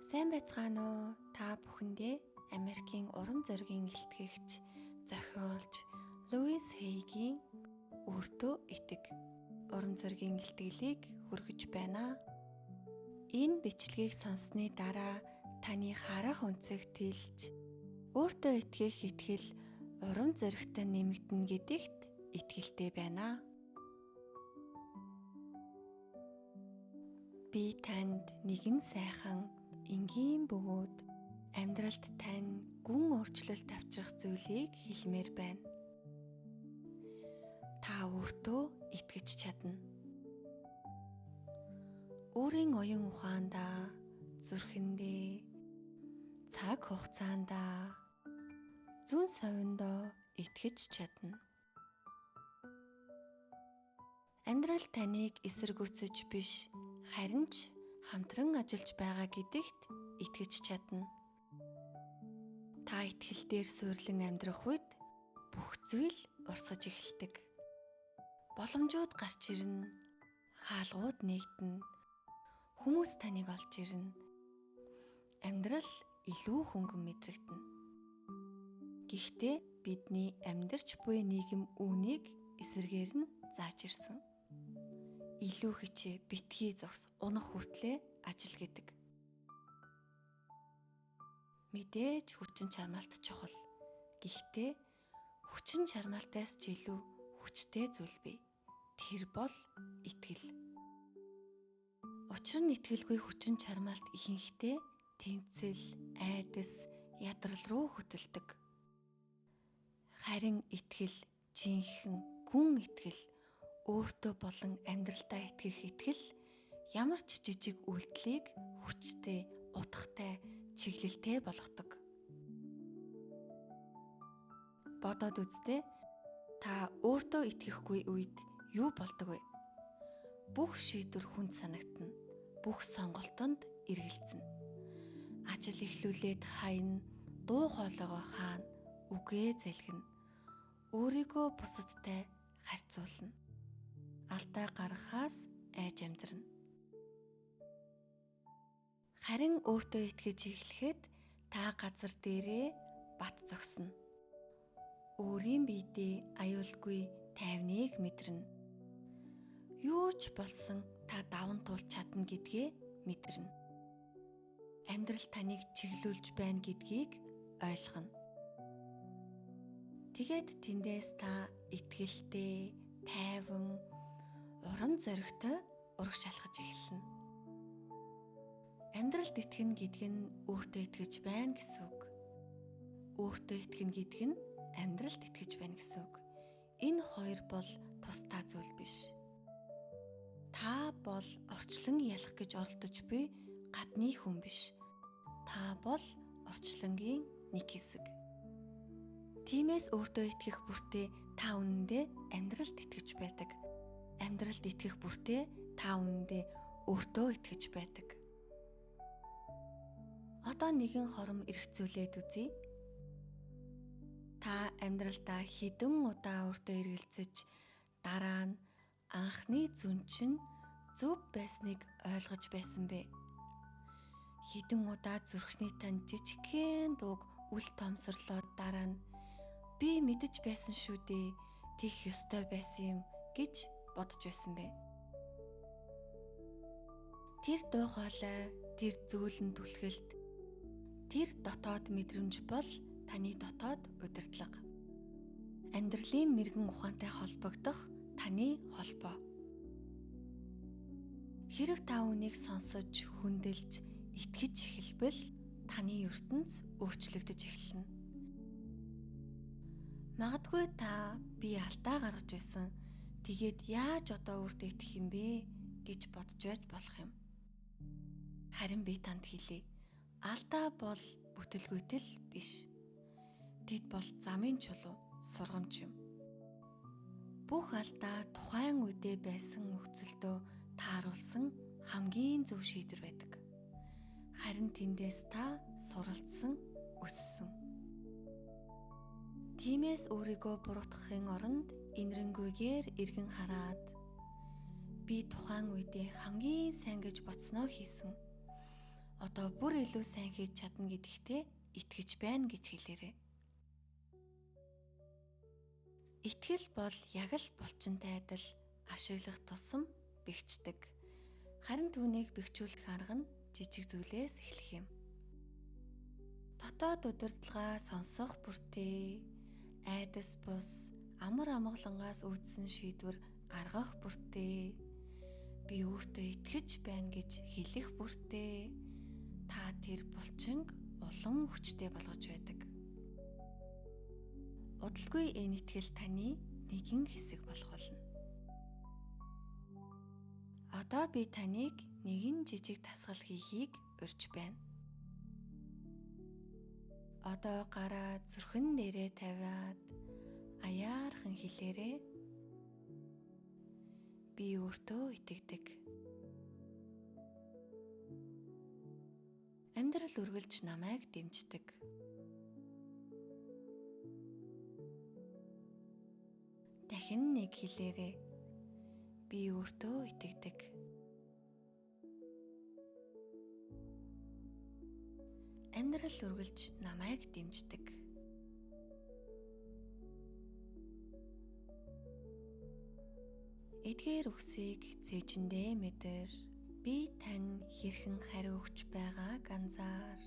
Сайн байцгаана уу? Та бүхэндээ Америкийн урам зоригийн илтгэгч, зохиолч Луис Хейгийн Өөртөө итэг урам зоригийн илтгэлийг хүргэж байна. Энэ бичлэгийг сонссны дараа таны харах өнцөг тэлж, өөртөө итгэх итгэл урам зоригтой нэмэгдэнэ гэдэгт итгэлтэй байна. Би танд нэгэн сайхан энгийн бөгөөд амьдралд тань гүн өөрчлөлт авчрах зүйлийг хэлмээр байна. Та өөртөө итгэж чадна. Өөрийн оюун ухаандаа, зүрхэндээ, цаг хугацаандаа, зүүн совиндоо итгэж чадна. Амьдрал таныг эсэргүүцэж биш, харин ч хамтран ажиллаж байгаа гэдэгт итгэж чадна. Та итгэл дээр суйрлан амьдрах үед бүх зүйл урсгаж эхэлдэг. Боломжууд гарч ирнэ, хаалгууд нээгдэнэ, хүмүүс таныг олж ирнэ. Амьдрал илүү хөнгөн мэдрэгдэнэ. Гэхдээ бидний амьдарч буй нийгэм үүнийг эсэргээр нь зааж ирсэн. Илүү хичээ, битгий зогс, унах хүртлээ ажил гэдэг. Мэдээж хүчин чармаалт чухал. Гэхдээ хүчин чармаалтаас ч илүү хүчтэй зүйл бий. Тэр бол итгэл. Учир нь итгэлгүй хүчин чармаалт ихэнхдээ тэмцэл, айдас, ядрал руу хөтөлдөг. Харин итгэл, жинхэнэ гүн итгэл, өөртөө болон амьдралдаа итгэх итгэл ямар ч жижиг үйлдэлийг хүчтэй, утгатай, чиглэлтэй болгодог. Бодоод үзтээ, та өөртөө итгэхгүй үед юу болдог вэ? Бүх шийдвэр хүнд санагдана. Бүх сонголтонд эргэлзэнэ. Ажил эхлүүлээд хайна, дуу хоолойгоо хаана, үгээ залгина. Өөрийгөө бусадтай харьцуулна. Алдаа гаргахаас айж амьдрна. Харин өөртөө итгэж эхлэхэд та газар дээрээ бат зогсно. Өөрийн биедээ аюулгүй тайвныг мэдэрнэ. Юу ч болсон та даван туулж чадна гэдгээ мэдэрнэ. Амьдрал таныг чиглүүлж байна гэдгийг ойлгоно. Тэгээд тэндээс та итгэлтэй, тайван, урам зоригтой урагш алхаж эхэлнэ. Амьдралд итгэнэ гэдг нь өөртөө итгэж байна гэсэн үг. Өөртөө итгэнэ гэдг нь амьдралд итгэж байна гэсэн үг. Энэ хоёр бол тусдаа зүйл биш. Та бол орчлон ялах гэж оролдож буй гадны хүн биш. Та бол орчлонгийн нэг хэсэг. Тиймээс өөртөө итгэх бүртээ та үнэндээ амьдралд итгэж байдаг. Амьдралд итгэх бүртээ та үнэндээ өөртөө итгэж байдаг. Одоо нэгэн хором эргцүүлээд үзье. Та амьдралдаа хэдэн удаа өөртөө эргэлзэж дараа нь анхны зүн чинь зөв байсныг ойлгож байсан бэ? Хэдэн удаа зүрхний тань жижигхэн дууг үл тоомсорлоод дараа нь би мэдэж байсан шүү дээ, тэгэх ёстой байсан юм гэж бодож байсан бэ? Тэр дуу хоолой, тэр зөөлөн түлхэлт, тэр дотоод мэдрэмж бол таны дотоод удирдлага. Амьдралын мэргэн ухаантай холбогдох таны холбоо. Хэрв та үүнийг сонсож, хүндэлж, итгэж эхэлбэл таны ертөнц өөрчлөгдөж эхэлнэ. Магадгүй та би алдаа гаргаж байсан. Тэгээд яаж одоо өөртөө итгэх юм бэ гэж бодож байж болох юм. Харин би танд хэлье. Алдаа бол бүтэлгүйтэл биш. Тэд бол замын чулуу, сургамж юм. Бүх алдаа тухайн үедээ байсан нөхцөлдөө тааруулсан хамгийн зөв шийдвэр байдаг. Харин тэндээс та суралцсан, өссөн. Тиймээс өөрийгөө буруутгахын оронд энэрэнгүйгээр эргэн хараад би тухайн үедээ хамгийн сайн гэж бодсноо хийсэн. Одоо бүр илүү сайн хийж чадна гэдэгтээ итгэж байна гэж хэлээрэй. Итгэл бол яг л булчинтай адил ашиглах тусам бэхждэг. Харин түүнийг бэхжүүлэх арга нь жижиг зүйлээс эхлэх юм. Дотоод удирдлагаа сонсох бүртээ, айдас бус, амар амгалангаас үүдсэн шийдвэр гаргах бүртээ, би өөртөө итгэж байна гэж хэлэх бүртээ та тэр булчинг улам хүчтэй болгож байдаг. Удалгүй энэ итгэл таны нэгэн хэсэг болох болно. Одоо би таныг нэгэн жижиг дасгал хийхийг урьж байна. Одоо гараа зүрхэн дээрээ тавиад аяархан хэлээрэй. Би өөртөө итгэдэг. Амьдрал үргэлж намайг дэмждэг. Дахин нэг хэлээрэй. Би өөртөө итгэдэг. Амьдрал үргэлж намайг дэмждэг. Эдгээр үгсийг цээжиндээ мэдэр. Би тань хэрхэн хариу өгч байгааг анзаар.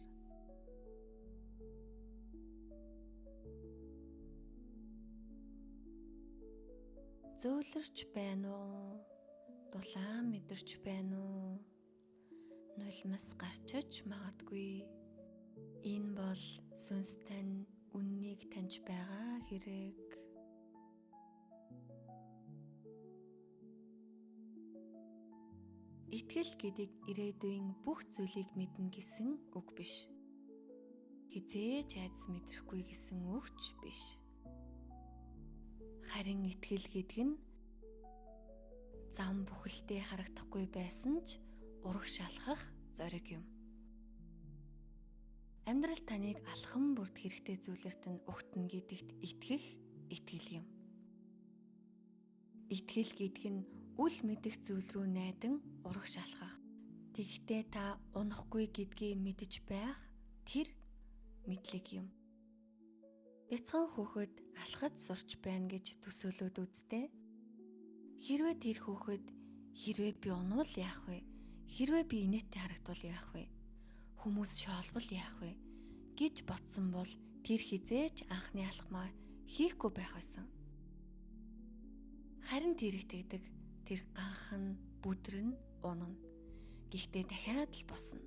Зөөлрч байна уу? Дулаан мэдэрч байна уу? Нулимс гарчиж магадгүй. Энэ бол сүнс тань үннийг таньж байгаа хэрэг. Итгэл гэдэг ирээдүйн бүх зүйлийг мэднэ гэсэн үг биш. Хэзээ ч айдас мэдрэхгүй гэсэн үг ч биш. Харин итгэл гэдэг нь зам бүхэлдээ харагдахгүй байсан ч урагш алхах зориг юм. Амьдрал таныг алхам бүрд хэрэгтэй зүйлэрт нь өгтөн гэдэгт итгэх итгэл юм. Итгэл гэдэг нь үл мэдэх зүйл рүү найдан урагш алхах. Тэгэхдээ та унахгүй гэдгийг мэдэж байх тэр мэдлэг юм. Бяцхан хүүхэд алхаж сурч байна гэж төсөөлөөд үзтээ. Хэрвээ тэр хүүхэд хэрвээ би унвал яах вэ? Хэрвээ би инээдтэй харагдвал яах вэ? Хүмүүс шоолбол яах вэ? Гэж бодсон бол тэр хизээч анхны алхмаа хийхгүй байх байсан. Харин тэр итгэдэг, тэр ганхан бүдрэн унана. Гэхдээ дахиад л босно.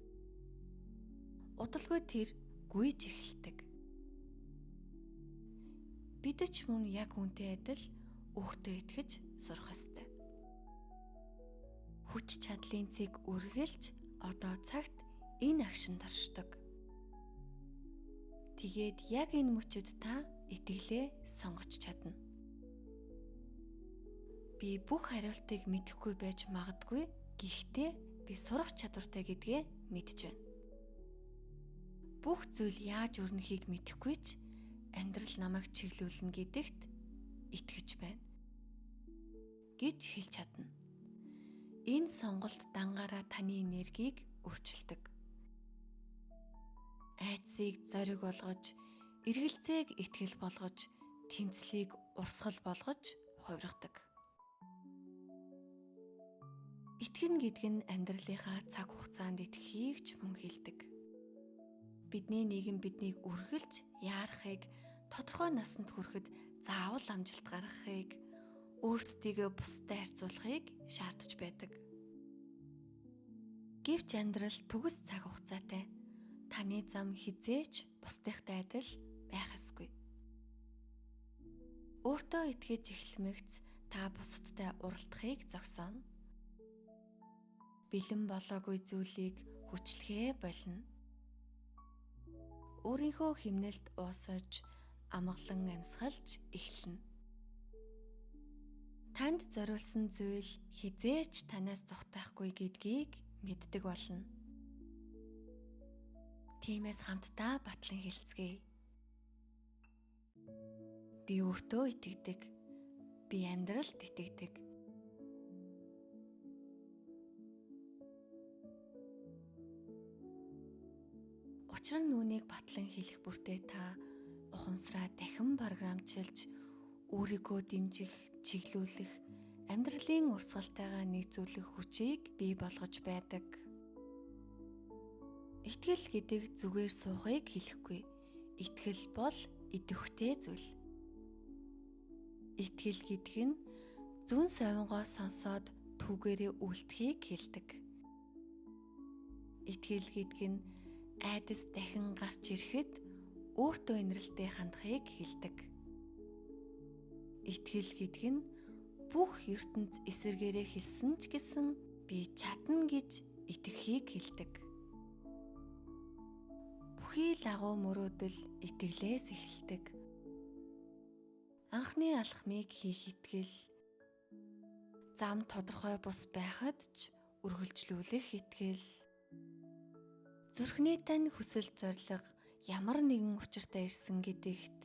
Удалгүй тэр гүйж эхэлдэг. Бид ч мөн яг үнтэй адил өөртөө итгэж сурах ёстой. Хүч чадлын цэг үргэлж одоо цагт энэ агшинд оршдог. Тэгээд яг энэ мөчөд та итгэлээ сонгож чадна. Би бүх хариултыг мэдэхгүй байж магадгүй, гэхдээ би сурах чадвартай гэдгээ мэдж байна. Бүх зүйл яаж өрнөхийг мэдэхгүй ч амьдрал намайг чиглүүлнэ гэдэгт итгэж байна гэж хэлж чадна. Энэ сонголт дангаараа таны энергийг өөрчилдөг. Айдсыг зориг болгож, эргэлзээг итгэл болгож, тэмцлийг урсгал болгож хувиргадаг. Итгэнэ гэдэг нь амьдралынхаа цаг хугацаанд итгэхийг ч мөн хэлдэг. Бидний нийгэм биднийг үргэлж яарахыг, тодорхой насанд хүрэхэд заавал амжилт гаргахыг, өөрсдийгөө бусдад харьцуулахыг шаардж байдаг. Гэвч амьдрал төгс цаг хугацаатай. Таны зам хизээч бусдынхтай адил байх ёсгүй. Өөртөө итгэж эхлэмэгц та бусадтай уралдахыг зогсооно. Бэлэн болоогүй зүйлийг хүчлэхээ болно. Өөрийнхөө хэмнэлд уусаж, амгалан амьсгалж эхэлнэ. Танд зориулсан зүйл хизээч танаас зугтаахгүй гэдгийг мэддэг болно. Тиймээс хамтдаа батлан хэлцгээе. Би өөртөө итгэдэг. Би амьдралд итгэдэг. Учир нь үүнийг батлан хэлэх бүртээ та ухамсараа дахин програмчилж өөрийгөө дэмжих, чиглүүлэх, амьдралын урсгалтайгаа нийцүүлэх хүчийг бий болгож байдаг. Итгэл гэдэг зүгээр суухыг хэлэхгүй. Итгэл бол идэвхтэй зүйл. Итгэл гэдэг нь зүүн совингоо сонсоод түүгээрээ үлдэхийг хэлдэг. Итгэл гэдэг нь айдас дахин гарч ирэхэд өөртөө инрэлтэй хандахыг хэлдэг. Итгэл гэдэг нь бүх ертөнц эсэргээрээ хэлсэн ч гэсэн би чадна гэж итгэхийг хэлдэг. Бүхий л агуу мөрөөдөл итгэлээс эхэлдэг. Анхны алхмыг хийх итгэл, зам тодорхой бус байхад ч үргэлжлүүлэх итгэл, зүрхний тань хүсэл зорилго ямар нэгэн учиртай ирсэн гэдэгт,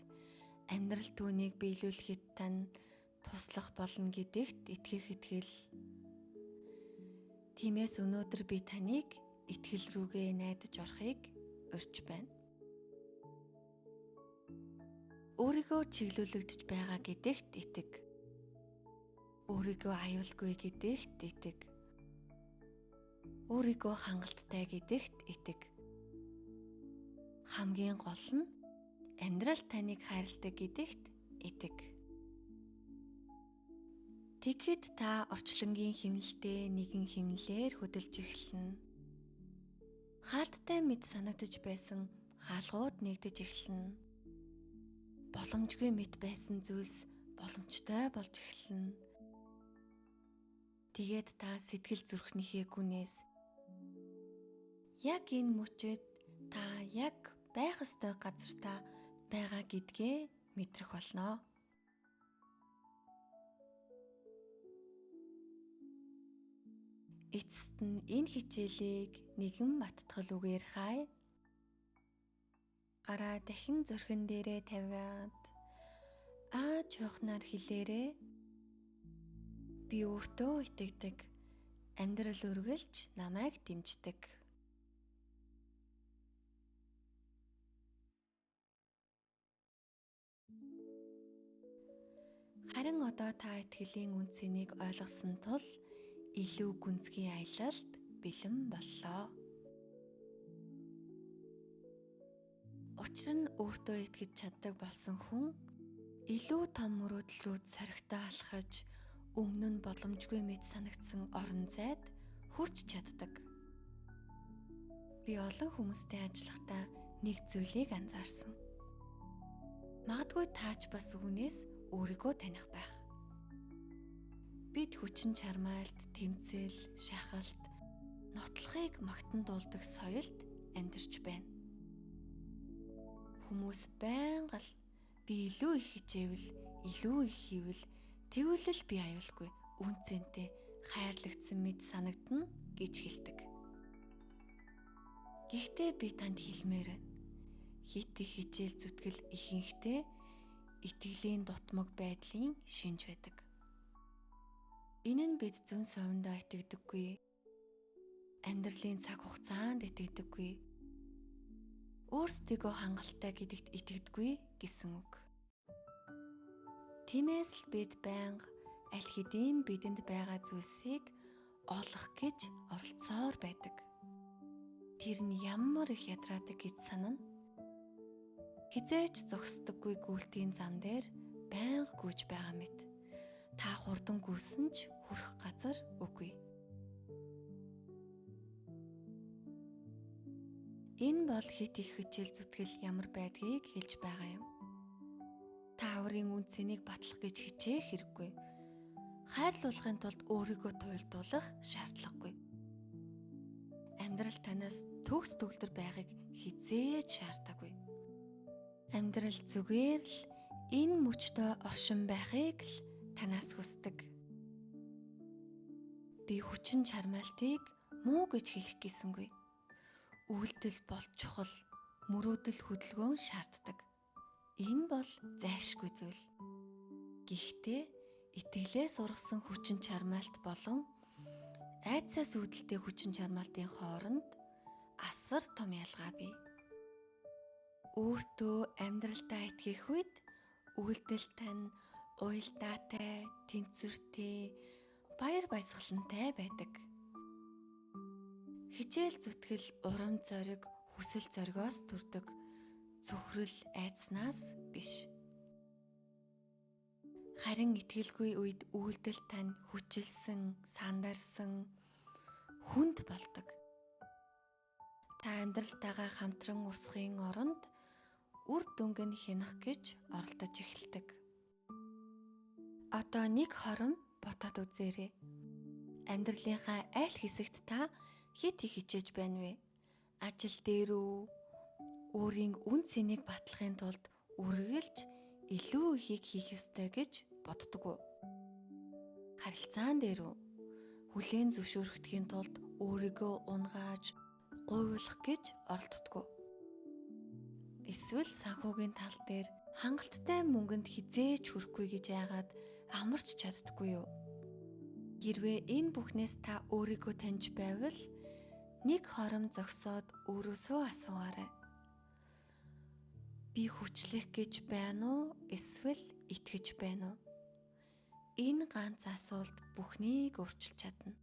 амьдрал түүнийг биелүүлэхэд тань туслах болно гэдэгт итгэх итгэл. Тиймээс өнөөдөр би таныг итгэл рүүгээ найдаж орохыг урьж байна. Өөрийгөө чиглүүлэгдэж байгаа гэдэгт итэг. Өөрийгөө аюулгүй гэдэгт итэг. Өөрийгөө хангалттай гэдэгт итэг. Хамгийн гол нь амьдрал таныг хайрладаг гэдэгт итэг. Тэгэхэд та орчлонгийн химнэлтэд нэгэн химнэлээр хөдөлж эхэлнэ. Хаалттай мэд санагдаж байсан хаалгууд нэгдэж эхэлнэ. Боломжгүй мэт байсан зүйлс боломжтой болж эхэлнэ. Тэгээд та сэтгэл зүрхнийхээ гүнээс яг энэ мөчөд та яг байх ёстой газартаа байгаа гэдгээ мэдрэх болно. Эцэст нь энэ хичээлийг нэгэн баттгал үгээр хай. Гараа дахин зүрхэн дээрээ тавиад аа чуйхнаар хэлээрээ. Би өөртөө итгэдэг. Амьдрал үргэлж намайг дэмждэг. Харин одоо та итгэлийн үн цэнийг ойлгосон тул илүү гүнзгий аялалд бэлэн боллоо. Учир нь өөртөө итгэж чаддаг болсон хүн илүү том мөрөөдөл рүү соригтой алхаж өмнө нь боломжгүй мэт санагдсан орон зайд хүрч чаддаг. Би олон хүмүүстэй ажиллахдаа нэг зүйлийг анзаарсан. Магадгүй таач бас үүнээс өөрийгөө таних байх. Бид хүчин чармайлт, тэмцэл, шахалт, нотлохыг магтан дуулдаг соёлд амьдарч байна. Хүмүүс байнга л би илүү их хичээвэл, илүү их хийвэл тэгвэл л би аюулгүй, үн цэнтэй, хайрлагдсан мэт санагдана гэж хэлдэг. Гэхдээ би танд хэлмээр байна. Хит их хичээл зүтгэл ихэнхдээ итгэлийн дутмаг байдлын шинж байдаг. Энэ нь бид зүүн совиндоо итгэдэггүй, амьдралын цаг хугацаанд итгэдэггүй, өөрсдийгөө хангалттай гэдэгт итгэдэггүй гэсэн үг. Тиймээс л бид байнга аль хэдийн бидэнд байгаа зүйлсийг олох гэж оролцоор байдаг. Тэр нь ямар их ядраадаг гэж санана. Хизээч зогсдоггүй гүйлтийн зам дээр байнга гүйж байгаа мэт. Та хурдан гүйсэн ч хүрэх газар үгүй. Энэ бол хит их хичээл зүтгэл ямар байдгийг хэлж байгаа юм. Та өөрийн үн цэнийг батлах гэж хичээх хэрэггүй. Хайрлуулахын тулд өөрийгөө туйлдуулах шаардлагагүй. Амьдрал танаас төгс төгөлдөр байхыг хизээж шаарддаггүй. Амьдрал зүгээр л энэ мөчтөө оршин байхыг л танаас хүсдэг. Би хүчин чармайлтыг муу гэж хэлэх гэсэнгүй. Үйлдэл бол чухал, мөрөөдөл хөдөлгөөн шаарддаг. Энэ бол зайлшгүй зүйл. Гэхдээ итгэлээс ургасан хүчин чармайлт болон айдсаас үүдэлтэй хүчин чармайлтын хооронд асар том ялгаа бий. Өөртөө амьдралдаа итгэх үед үйлдэл тань уялдаатай, тэнцвэртэй, баяр баясгалантай байдаг. Хичээл зүтгэл, урам зориг, хүсэл зоригоос төрдөг, цөхрөл айдснаас биш. Харин итгэлгүй үед үйлдэл тань хүчилсэн, сандарсан, хүнд болдог. Та амьдралтайгаа хамтран урсахын оронд үр дүнг нь хянах гэж оролдож эхэлдэг. Одоо нэг хором бодоод үзээрэй. Амьдралынхаа аль хэсэгт та хэд их хичээж байна вэ? Ажил дээр үү? Өөрийн үн цэнийг батлахын тулд үргэлж илүү ихийг хийх ёстой гэж боддог уу? Харилцаан дээр үү? Хүлээн зөвшөөрөгдөхийн тулд өөрийгөө унгааж, гуйвуулах гэж оролддог уу? Эсвэл санхүүгийн тал дээр хангалттай мөнгөнд хизээж хүрэхгүй гэж яагаад амарч чаддаггүй юу? Хэрвээ энэ бүхнээс та өөрийгөө таньж байвал нэг хором зогсоод өөрөөсөө асуугаарай. Би хүчлэх гэж байна уу? Эсвэл итгэж байна уу? Энэ ганц асуулт бүхнийг өөрчилж чадна.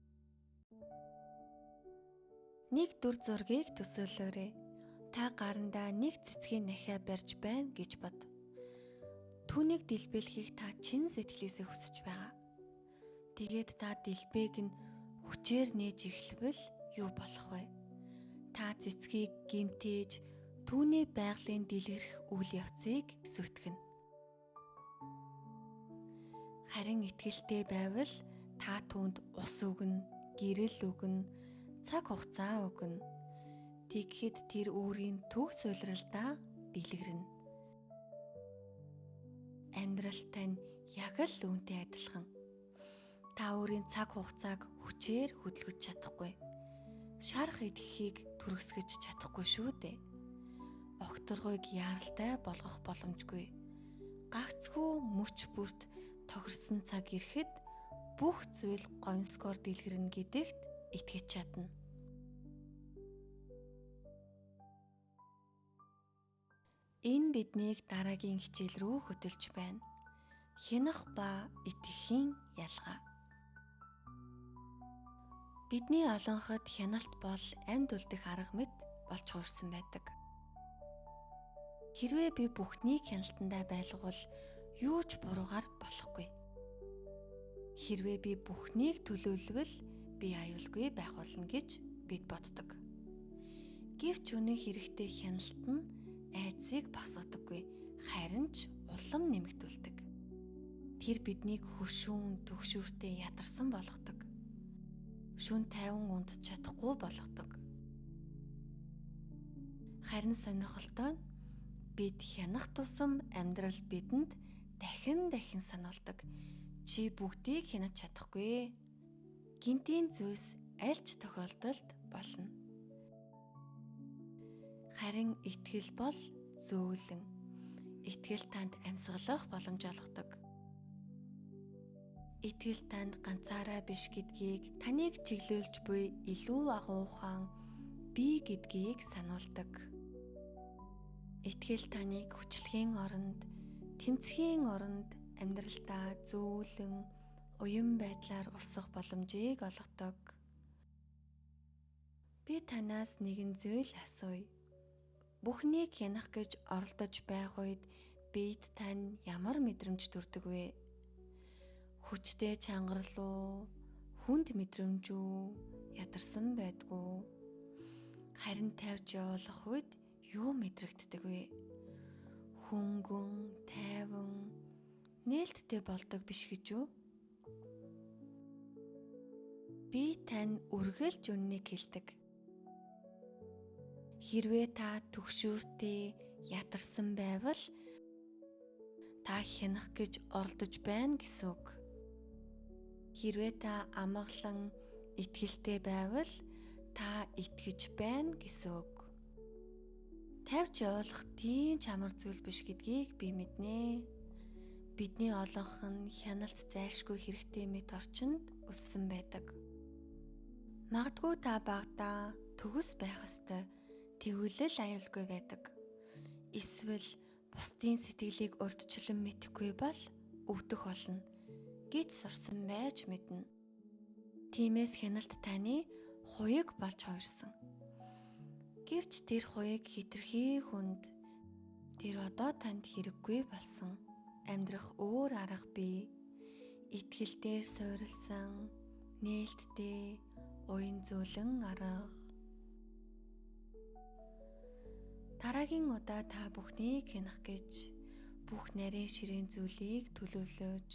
Нэг дүр зургийг төсөөлөөрэй. Та гарандаа нэг цэцгийн нахиа барьж байна гэж бод. Түүнийг дэлбэлэхийг та чин сэтгэлээсээ хүсэж байгаа. Тэгээд та дэлбээг нь хүчээр нээж эхлэвэл юу болох вэ? Та цэцгийг гэмтээж түүний байгалийн дэлгэрэх үйл явцыг сүйтгэнэ. Харин итгэлтэй байвал та түүнд ус өгнө, гэрэл өгнө, цаг хугацаа өгнө. Тэгэхэд тэр өөрийн төг суйлралдаа дэлгэрнэ. Амьдрал тань яг л үүнтэй адилхан. Та өөрийн цаг хугацааг хүчээр хөдөлгөж чадахгүй. Шарх идэхийг түргэсгэж чадахгүй шүү дээ. Огторгойг яаралтай болгох боломжгүй. Гагцхүү мөч бүрт тохирсон цаг ирэхэд бүх зүйл гомсгоор дэлгэрнэ гэдэгт итгэж чадна. Энэ биднийг дараагийн хичээл рүү хөтөлж байна. Хянах ба итгэхийн ялгаа. Бидний олонхот хяналт бол амьд үлдэх арга мэт болж хуурсан байдаг. Хэрвээ би бүхнийг хяналтандаа байлгавал юу ч буруугаар болохгүй. Хэрвээ би бүхнийг төлөөлвөл би аюулгүй байх болно гэж бид боддог. Гэвч үнэн хэрэгтээ хяналт нь айдсыг багасгадаггүй, харин ч улам нэмэгдүүлдэг. Тэр биднийг хөшүүн түгшүүртэй ядарсан болгодог. Шүн тайван унтж чадахгүй болгодог. Харин сонирхолтой нь бид хянах тусам амьдрал бидэнд дахин дахин сануулдаг. Чи бүгдийг хянаж чадахгүй. Гинтийн зүйлс аль ч тохиолдолд болно. Харин итгэл бол зөөлөн. Итгэл танд амьсгалах боломж олгодог. Итгэл танд ганцаараа биш гэдгийг, таныг чиглүүлж буй илүү агуу ухаан би гэдгийг сануулдаг. Итгэл таныг хүчлэгийн оронд, тэмцэхийн оронд амьдралдаа зөөлөн, уян байдлаар урсах боломжийг олгодог. Би танаас нэгэн зүйл асууя. Бүхнийг хянах гэж оролдож байх үед бид тань ямар мэдрэмж төрдөг вэ? Хүчтэй чангарал уу? Хүнд мэдрэмж үү? Ядарсан байдгүй. Харин тавьж явуулах үед юу мэдрэгддэг вэ? Хөнгөн, тайван, нээлттэй болдог биш гэж үү? Би тань үргэлж үнэнийг хэлдэг. Хэрвээ та түгшүүртэй ядарсан байвал та хянах гэж оролдож байна гэсэн үг. Хэрвээ та амгалан итгэлтэй байвал та итгэж байна гэсэн үг. Тавьж явуулах тийм ч амар зүйл биш гэдгийг би мэднэ. Бидний олонх нь хяналт зайлшгүй хэрэгтэй мэт орчинд өссөн байдаг. Магадгүй та багадаа төгс байх ёстой, тэгвэл л аюулгүй байдаг. Эсвэл бусдын сэтгэлийг урьдчилан мэдэхгүй бол өвдөх болно гэж сурсан байж мэднэ. Тиймээс хяналт таны хуйг болж хувирсан. Гэвч тэр хуйг хэтэрхий хүнд, тэр одоо танд хэрэггүй болсон. Амьдрах өөр арга бий. Итгэл дээр суурилсан, нээлттэй, уян зөөлөн арга. Дараагийн удаа та бүхнийг хянах гэж бүх нарийн ширээн зүйлийг төлөвлөж,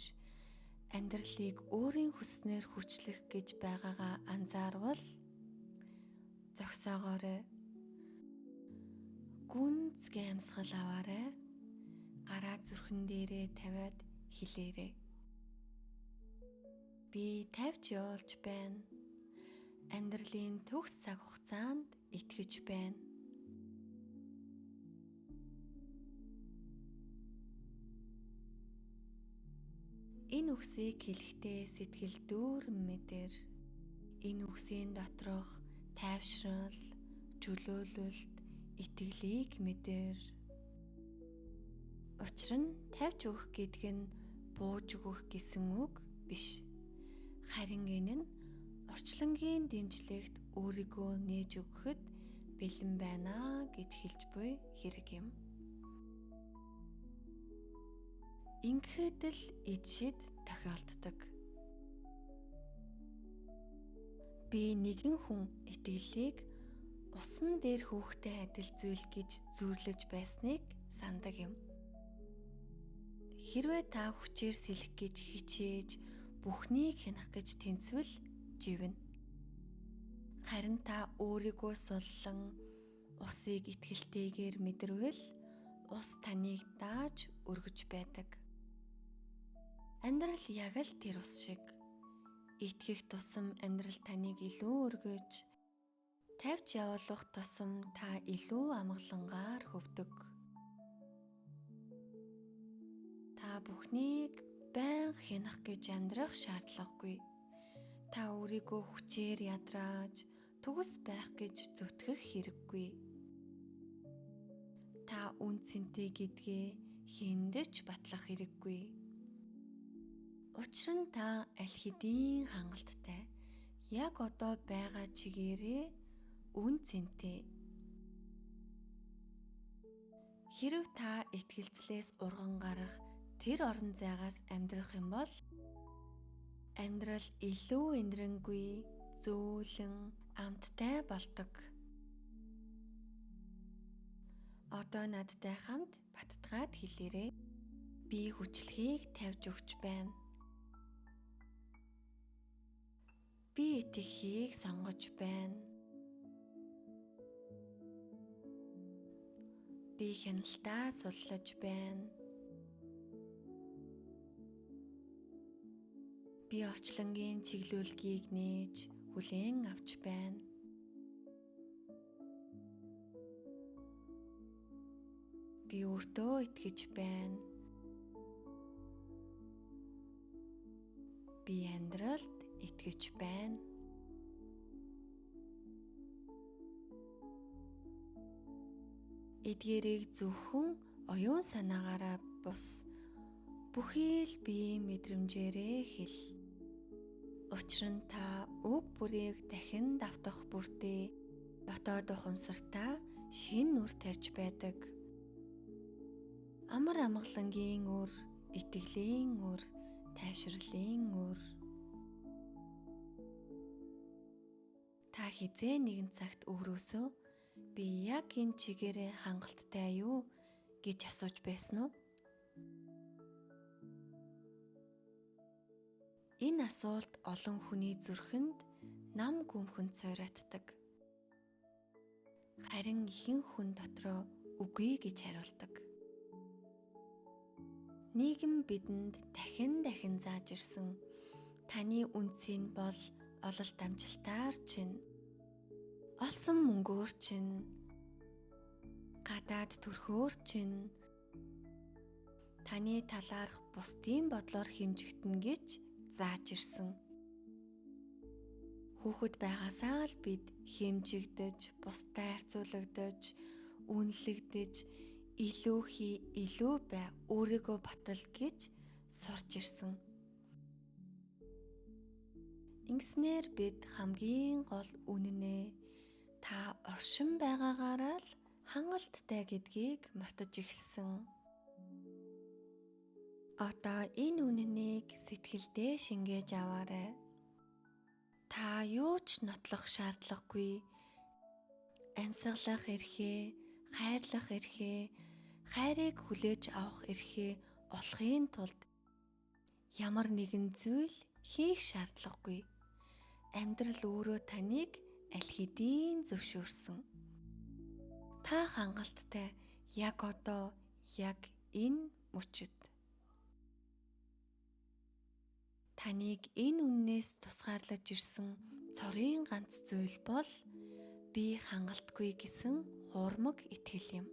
амьдралыг өөрийн хүснээр хүчлэх гэж байгаагаа анзаарвал зогсоогоорой. Гүнзгий амьсгал аваарай. Гараа зүрхэн дээрээ тавиад хэлээрэй. Би тавьж явуулж байна. Амьдралын төгс цаг хугацаанд итгэж байна. Энэ үгсийг хэлэхдээ сэтгэл дүүрэн мэдэр. Энэ үгсийн доторх тайвшрал, чөлөөлөлт, итгэлийг мэдэр. Учир нь тавьж өгөх гэдэг нь бууж өгөх гэсэн үг биш. Харин энэ нь орчлонгийн дэмжлэгт өөрийгөө нээж өгөхөд бэлэн байна гэж хэлж буй хэрэг юм. Ингэхэд л эд шид тохиолддог. Би нэгэн хүн итгэлийг усан дээр хүүхдэд адил зүйл гэж зүйрлэж байсныг сандаг юм. Хэрвээ та хүчээр сэлэх гэж хичээж, бүхнийг хянах гэж тэмцвэл живнэ. Харин та өөрийгөө суллан усыг итгэлтэйгээр мэдэрвэл ус таныг дааж өргөж байдаг. Амьдрал яг л тэр ус шиг. Итгэх тусам амьдрал таныг илүү өргөж, тавьж явуулах тусам та илүү амгалангаар хөвдөг. Та бүхнийг байнга хянах гэж амьдрах шаардлагагүй. Та өөрийгөө хүчээр ядрааж, төгс байх гэж зүтгэх хэрэггүй. Та үн цэнтэй гэдгээ хэнд ч батлах хэрэггүй. Учир нь та аль хэдийн хангалттай. Яг одоо байгаа чигээрээ үн цэнтэй. Хэрв та итгэлцлээс урган гарах тэр орон зайгаас амьдрах юм бол амьдрал илүү эндрэнгүй, зөөлөн, амттай болдог. Одоо надтай хамт баттгаад хэлээрэй. Би хүчлэхийг тавьж өгч байна. Би итгэхийг сонгож байна. Би хяналтаа суллаж байна. Би орчлонгийн чиглүүлгийг нээж хүлээн авч байна. Би өөртөө итгэж байна. Би амьдралд итгэж байна. Эдгээрийг зөвхөн оюун санаагаараа бус бүхий л биеийн мэдрэмжээрээ хэл. Учир нь та үг бүрийг дахин давтах бүртээ дотоод ухамсартаа шинэ нүр тарьж байдаг. Амар амгалангийн үр, итгэлийн үр, тайвширлын үр. Та хэзээ нэгэн цагт өөрөөсөө би яг энэ чигээрээ хангалттай юу гэж асууж байсан уу? Энэ асуулт олон хүний зүрхэнд нам гүмхэн цойротдог. Харин ихэнх хүн дотроо үгүй гэж хариулдаг. Нийгэм бидэнд дахин дахин зааж ирсэн. Таны үнцийг бол ололт амжилтаар чинь, олсон мөнгөөр чинь, гадаад төрхөөр чинь, таны талаарх бусдын бодлоор хэмжигдэнэ гэж зааж ирсэн. Хүүхэд байгаасаа л бид хэмжигдэж, бусдад харьцуулагдаж, үнэлэгдэж, Илүү хий, илүү бай, өөрийгөө батал гэж сурч ирсэн. Ингэснээр бид хамгийн гол үнэнээ та оршин байгаагаараа л хангалттай гэдгийг мартаж эхэлсэн. Одоо энэ үнэнийг сэтгэлдээ шингээж аваарай. Та юу ч нотлох шаардлагагүй. Амьсгалах эрхээ, хайрлах эрхээ, хайрыг хүлээж авах эрхээ олохын тулд ямар нэгэн зүйл хийх шаардлагагүй. Амьдрал өөрөө таныг аль хэдийн зөвшөөрсөн. Та хангалттай яг одоо, яг энэ мөчид. Таныг энэ үннээс тусгаарлаж ирсэн цорын ганц зүйл бол би хангалтгүй гэсэн хуурмаг итгэл юм.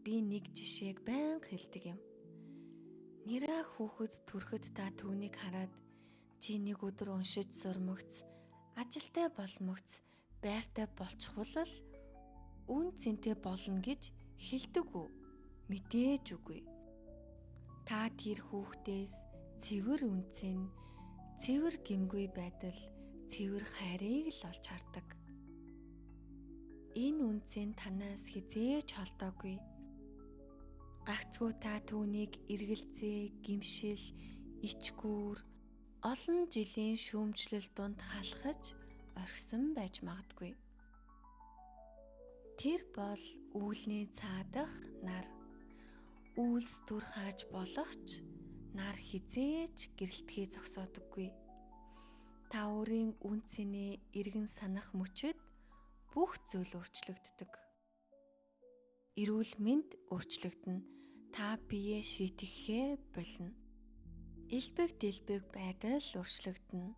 Би нэг жишээг байнга хэлдэг юм. Нэраа хүүхэд төрөхөд та түүнийг хараад чи нэг өдөр уншиж сурмагц, ажилтай болмогц, байртай болчихвол л үн цэнтэй болно гэж хэлдэг үү? Мэдээж үгүй. Та тэр хүүхдээс цэвэр үнцэн, цэвэр гэмгүй байдал, цэвэр хайрыг л олж хардаг. Энэ үнцэн танаас хизээж холдоогүй. Гагцхүү та түүнийг эргэлзээ, гимшил, ичгүүр, олон жилийн шүүмжлэл дунд халахж орхисон байж магадгүй. Тэр бол үүлний цаадах нар. Үйлс түр хааж болох ч нар хизээж гэрэлтгий зогсоодоггүй. Та өөрийн үн цэнээ эргэн санах мөчид бүх зүйл өөрчлөгддөг. Эрүүл мэнд өөрчлөгдөнө. Та биеэ шийтгэхээ болно. Элбэг дэлбэг байдал өөрчлөгдөнө.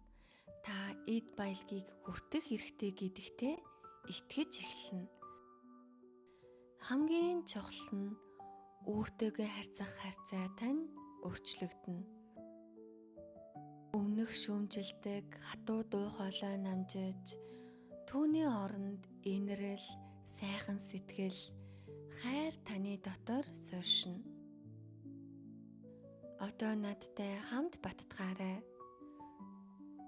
Та эд баялагийг хүртэх хэрэгтэй гэдэгтээ итгэж эхэлнэ. Хамгийн чухал нь өөртөөгөө харьцах харьцаа тань өөрчлөгдөнө. Өмнөх шүүмжилдэг хатуу дуу хоолой намжиж түүний оронд инэрл, сайхан сэтгэл, хайр таны дотор сууршина. Одоо надтай хамт баттгаарай.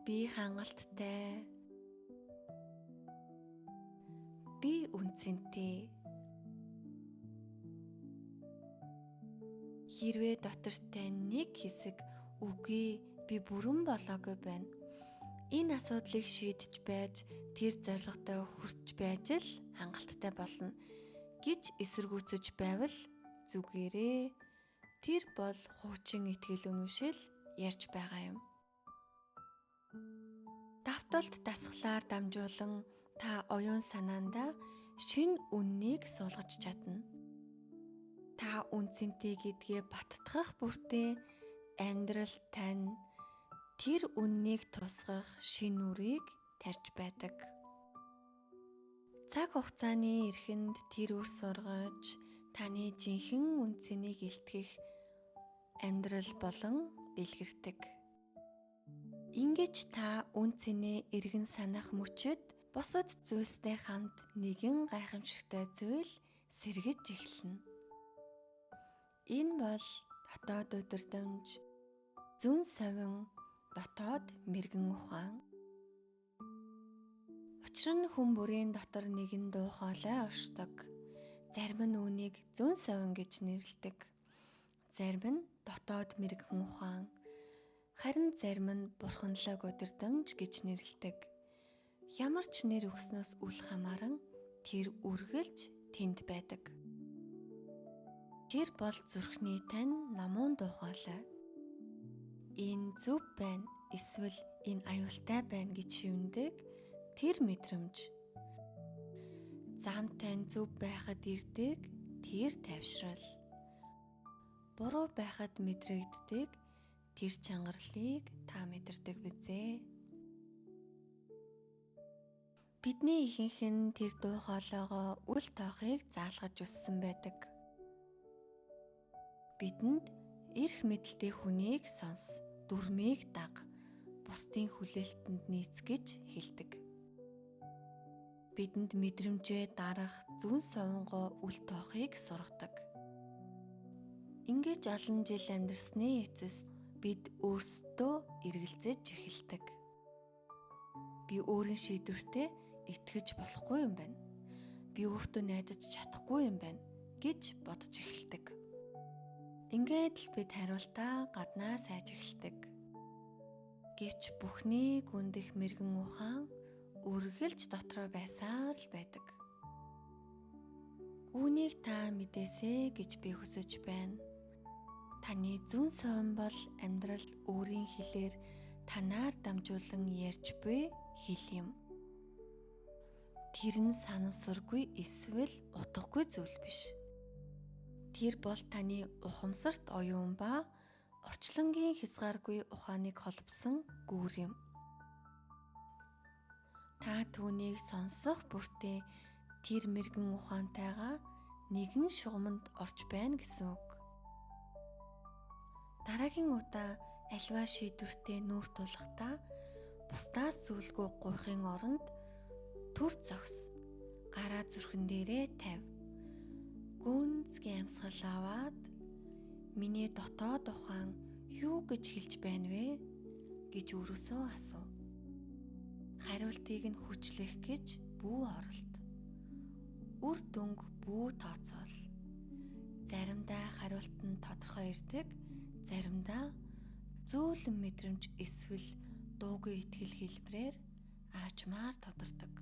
Би хангалттай. Би үнцэнтэй. Хэрвээ дотор тань нэг хэсэг үгүй би бүрэн болоогүй байна. Энэ асуудлыг шийдэж байж тэр зорилготой хүрч байж л хангалттай болно гэж эсэргүүцэж байвал зүгээрээ. Тэр бол хуучин итгэл үнэмшил ярьж байгаа юм. Давталт дасгалаар дамжуулан та оюун санаандаа шинэ үннийг суулгаж чадна. Та үнцэнтэй гэдгээ баттгах бүртээ амьдрал тань тэр үннийг тусгах шинэ үрийг тарьж байдаг. Цаг хугацааны эрхэнд тэр үр сургаж таны жинхэнэ үнцнийг илтгэх амьдрал болон дэлгэрдэг. Ингэж та үн цэнээ эргэн санах мөчид бусад зүйлстэй хамт нэгэн гайхамшигтай зүйл сэргэж эхэлнэ. Энэ бол дотоод өдөрдөмж, зүүн совин, дотоод мэргэн ухаан. Учир нь хүн бүрийн дотор нэгэн дуу хоолой оршдог. Зарим нь үүнийг зүүн совин гэж нэрлэдэг. Зарим нь дотоод мэргэн ухаан, харин зарим нь бурханлаг өдөрдөмж гэж нэрлэдэг. Ямар ч нэр өгснөөс үл хамааран тэр үргэлж тэнд байдаг. Тэр бол зүрхний тань намуун дуу хоолой. Энэ зөв байна эсвэл энэ аюултай байна гэж шивнэдэг тэр мэдрэмж. Зам тань зөв байхад ирдэг тэр тайвшрал. Буруу байхад мэдрэгддэг тэр чангарлыг та мэдэрдэг бизээ. Бидний ихэнх нь тэр дуу хоолойгоо үл тоохыг заалгаж өссөн байдаг. Бидэнд эрх мэдэлтэй хүнийг сонс, дүрмийг даг, бусдын хүлээлтэнд нийц гэж хэлдэг. Бидэнд мэдрэмжээ дарах зүүн совингоо үл тоохыг сургадаг. Ингэж олон жил амьдарсны эцэст бид өөрсдөө эргэлзэж эхэлдэг. Би өөрийн шийдвэртээ итгэж болохгүй юм байна. Би өөртөө найдаж чадахгүй юм байна гэж бодож эхэлдэг. Ингээд л бид хариултаа гаднаа сайж эхэлдэг. Гэвч бүхний гүндэх мэргэн ухаан үргэлж дотроо байсаар л байдаг. Үүнийг та мэдээсэй гэж би хүсэж байна. Таны зүүн совин бол амьдрал өөрийн хэлээр танаар дамжуулан ярьж буй хэл юм. Тэр нь санамсаргүй эсвэл утгагүй зүйл биш. Тэр бол таны ухамсарт оюун ба орчлонгийн хязгааргүй ухааныг холбосон гүүр юм. Та түүнийг сонсох бүртээ тэр мэргэн ухаантайгаа нэгэн шугамд орж байна гэсэн үг. Дараагийн удаа альва шийдвэртээ нүүр тулахдаа бусдаас зүйлгүй гуйхын оронд түр зогс, гараа зүрхэн дээрээ тавь. Гүнзгий амьсгал аваад миний дотоод ухаан юу гэж хэлж байна вэ гэж өөрөөсөө асуу. Хариултыг нь хүчлэх гэж бүү оролт. Үр дүнг бүү тооцоол. Заримдаа хариулт нь тодорхой ирдэг, заримдаа зөөлөн мэдрэмж эсвэл дуугүй итгэл хэлбэрээр аажмаар тодордог.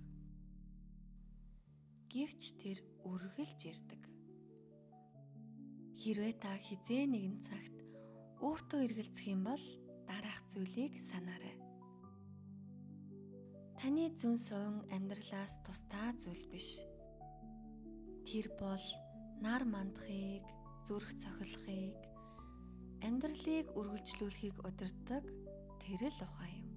Гэвч тэр үргэлж ирдэг. Хэрвээ та хизээ нэгэн цагт өөртөө эргэлзэх юм бол дараах зүйлийг санаарай. Таны зүүн совин амьдралаас тусдаа зүйл биш. Тэр бол нар мандахыг, зүрх цохилохыг, амьдралыг үргэлжлүүлэхийг удирддаг тэр л ухаан юм.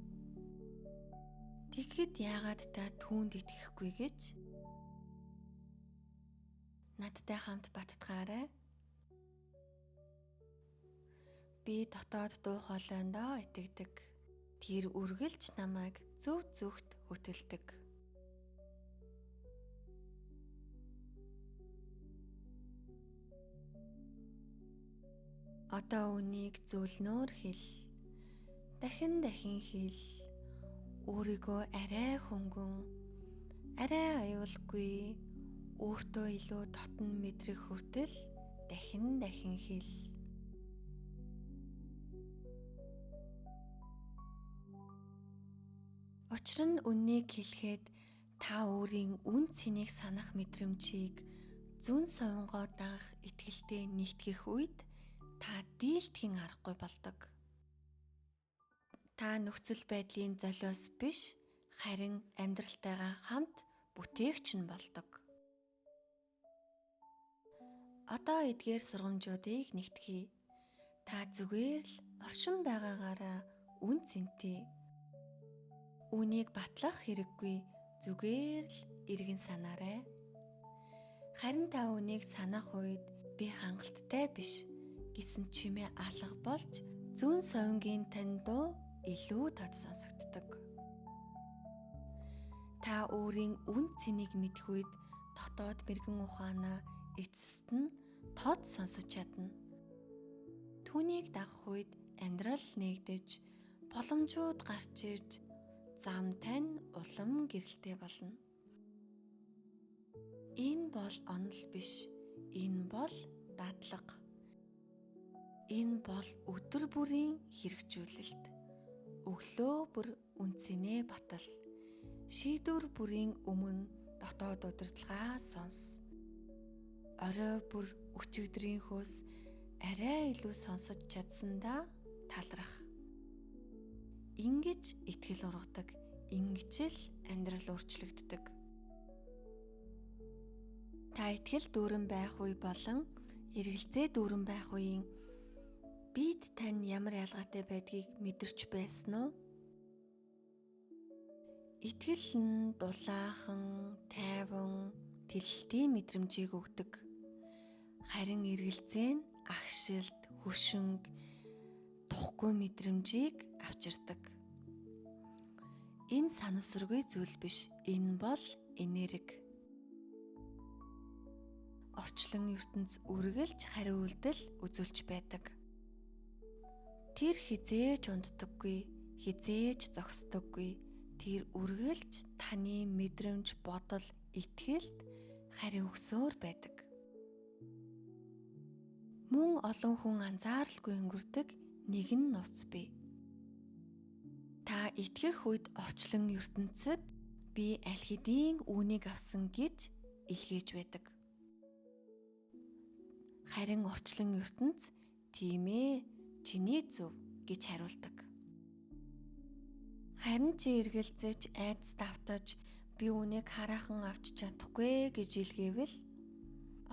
Тэгэхэд яагаад та түүнд итгэхгүй гэж? Надтай хамт баттгаарай. Би дотоод дуу хоолойндоо итгэдэг. Тэр үргэлж намайг зөв зөвхт хөтөлдөг. Одоо үүнийг зөөлнөөр хэл. Дахин дахин хэл. Өөрийгөө арай хөнгөн, арай аюулгүй, өөртөө илүү дотн мэдрэх хүртэл дахин дахин хэл. Учир нь үннийг хэлэхэд та өөрийн үн цэнийг санах мэдрэмжийг зүүн совингоо дагах итгэлтэй нэгтгэх үед та дийлдэхин аргагүй болдог. Та нөхцөл байдлын золиос биш, харин амьдралтайгаа хамт бүтээгч нь болдог. Одоо эдгээр сургамжуудыг нэгтгэе. Та зүгээр л оршин байгаагаараа үн цэнтэй. Үүнийг батлах хэрэггүй, зүгээр л эргэн санаарай. Харин та үүнийг санах үед би хангалттай биш гэсэн чимээ алга болж зүүн совингийн тань дуу илүү тод сонсогддог. Та өөрийн үн цэнийг мэдэх үед дотоод мэргэн ухаанаа эцэст нь тод сонсож чадна. Түүнийг дагах үед амьдрал нэгдэж, боломжууд гарч ирж, зам тань улам гэрэлтэй болно. Энэ бол онол биш, энэ бол дадлага. Энэ бол өдөр бүрийн хэрэгжүүлэлт. Өглөө бүр үнцэнээ батал. Шийдвэр бүрийн өмнө дотоод удирдлагаа сонс. Орой бүр өчигдрийнхөөс арай илүү сонсож чадсандаа талрах. Ингэж итгэл ургадаг, ингэж л амьдрал өөрчлөгддөг. Та итгэл дүүрэн байх үе болон эргэлзээ дүүрэн байх үеийн бид тань ямар ялгаатай байдгийг мэдэрч байсан уу? Итгэл нь дулаахан, тайван, тэлэлтийн мэдрэмжийг өгдөг. Харин эргэлзээ нь агшилт, хөшөнг, тухгүй мэдрэмжийг авчирдаг. Энэ санамсаргүй зүйл биш. Энэ бол энерги. Орчлон ертөнц үргэлж хариу үйлдэл үзүүлж байдаг. Тэр хизээж унтдаггүй, хизээж зогсдоггүй. Тэр үргэлж таны мэдрэмж, бодол, итгэлд хариу өгсөөр байдаг. Мөн олон хүн анзааралгүй өнгөрдөг нэгэн нууц бий. Та итгэх үед орчлон ертөнцид би аль хэдийн үүнийг авсан гэж илгээж байдаг. Харин орчлон ертөнц тийм чиний зөв гэж хариулдаг. Харин чи эргэлзэж, айдас давтаж би үүнийг хараахан авч чадахгүй гэж илгээвэл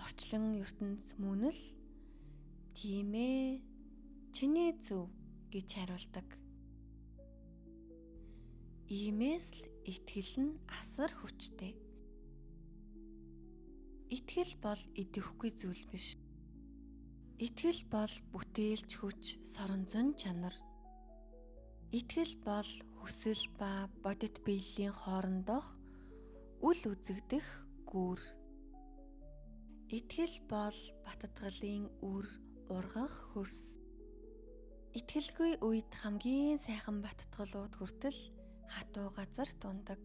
орчлон ертөнц мөн л тийм чиний зөв гэж хариулдаг. Иймээс л итгэл нь асар хүчтэй. Итгэл бол идэвхгүй зүйл биш. Итгэл бол бүтээлч хүч, соронзон чанар. Итгэл бол хүсэл ба бодит биелийн хоорондох үл үзэгдэх гүр. Итгэл бол баттгалын үр, ургах хөрс. Итгэлгүй үед хамгийн сайхан баттгалууд хүртэл хатуу газар тундаг.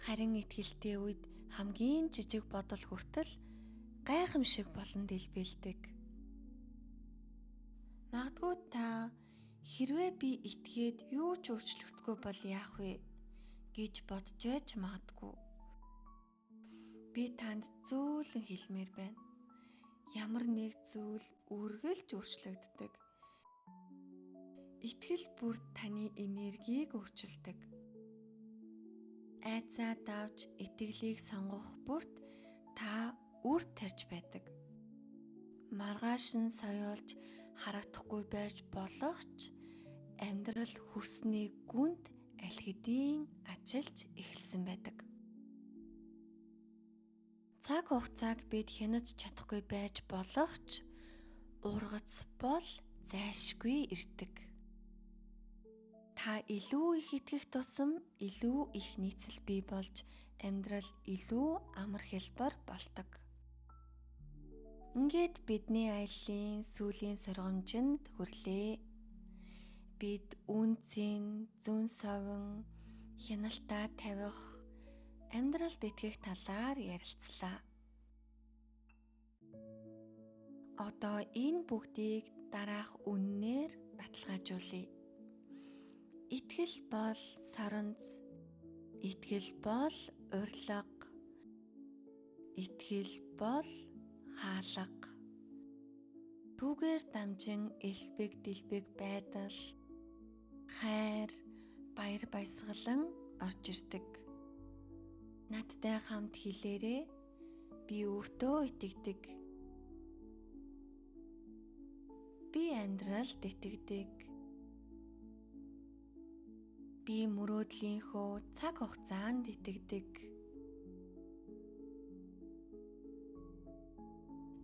Харин итгэлтэй үед хамгийн жижиг бодол хүртэл гайхамшиг болон дэлбэлдэг. Магадгүй та хэрвээ би итгээд юу ч өөрчлөгдөхгүй бол яах вэ гэж бодож байж магадгүй. Би танд зөөлөн хэлмээр байна. Ямар нэг зүйл үргэлж өөрчлөгддөг. Итгэл бүр таны энергийг өөрчилдөг. Айдсаа давж итгэлийг сонгох бүрт та үр тарж байдаг. Маргааш нь соёолж харагдахгүй байж болох ч амьдрал хөрсний гүнд аль хэдийн ажиллаж эхэлсэн байдаг. Цаг хугацааг бид хянаж чадахгүй байж болох ч ургац бол зайлшгүй ирдэг. Та илүү их итгэх тусам илүү их нийцэл бий болж амьдрал илүү амар хялбар болдог. Ингээд бидний аяллын сүүлийн сургамжинд хүрлээ. Бид үнцэн, зүүн совин, хяналтаа тавих, амьдралд итгэх талаар ярилцлаа. Одоо энэ бүгдийг дараах үннээр баталгаажуулъя. Итгэл бол соронз, итгэл бол урилга, итгэл бол хаалга. Түүгээр дамжин элбэг дэлбэг байдал, хайр, баяр баясгалан орж ирдэг. Надтай хамт хэлээрэй. Би өөртөө итгэдэг. Би амьдралд итгэдэг. Би мөрөөдлийнхөө цаг хугацаанд итгэдэг.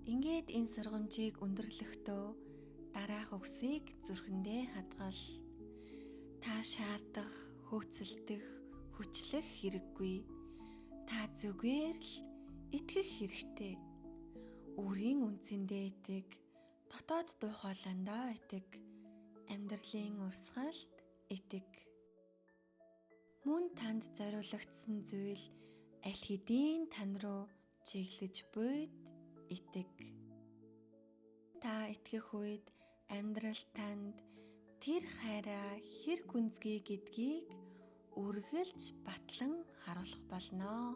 Ингээд энэ сургамжийг өндөрлөхдөө дараах үгсийг зүрхэндээ хадгал. Та шаардах, хөөцөлдөх, хүчлэх хэрэггүй. Та зүгээр л итгэх хэрэгтэй. Өөрийн үнцэндээ итэг, дотоод дуу хоолойндоо итэг, амьдралын урсгалд итэг. Мөн танд зориулагдсан зүйл аль хэдийн тань руу чиглэж буйд итэг. Та итгэх үед амьдрал танд тэр хайраа хэр гүнзгий гэдгийг үргэлж батлан харуулах болно.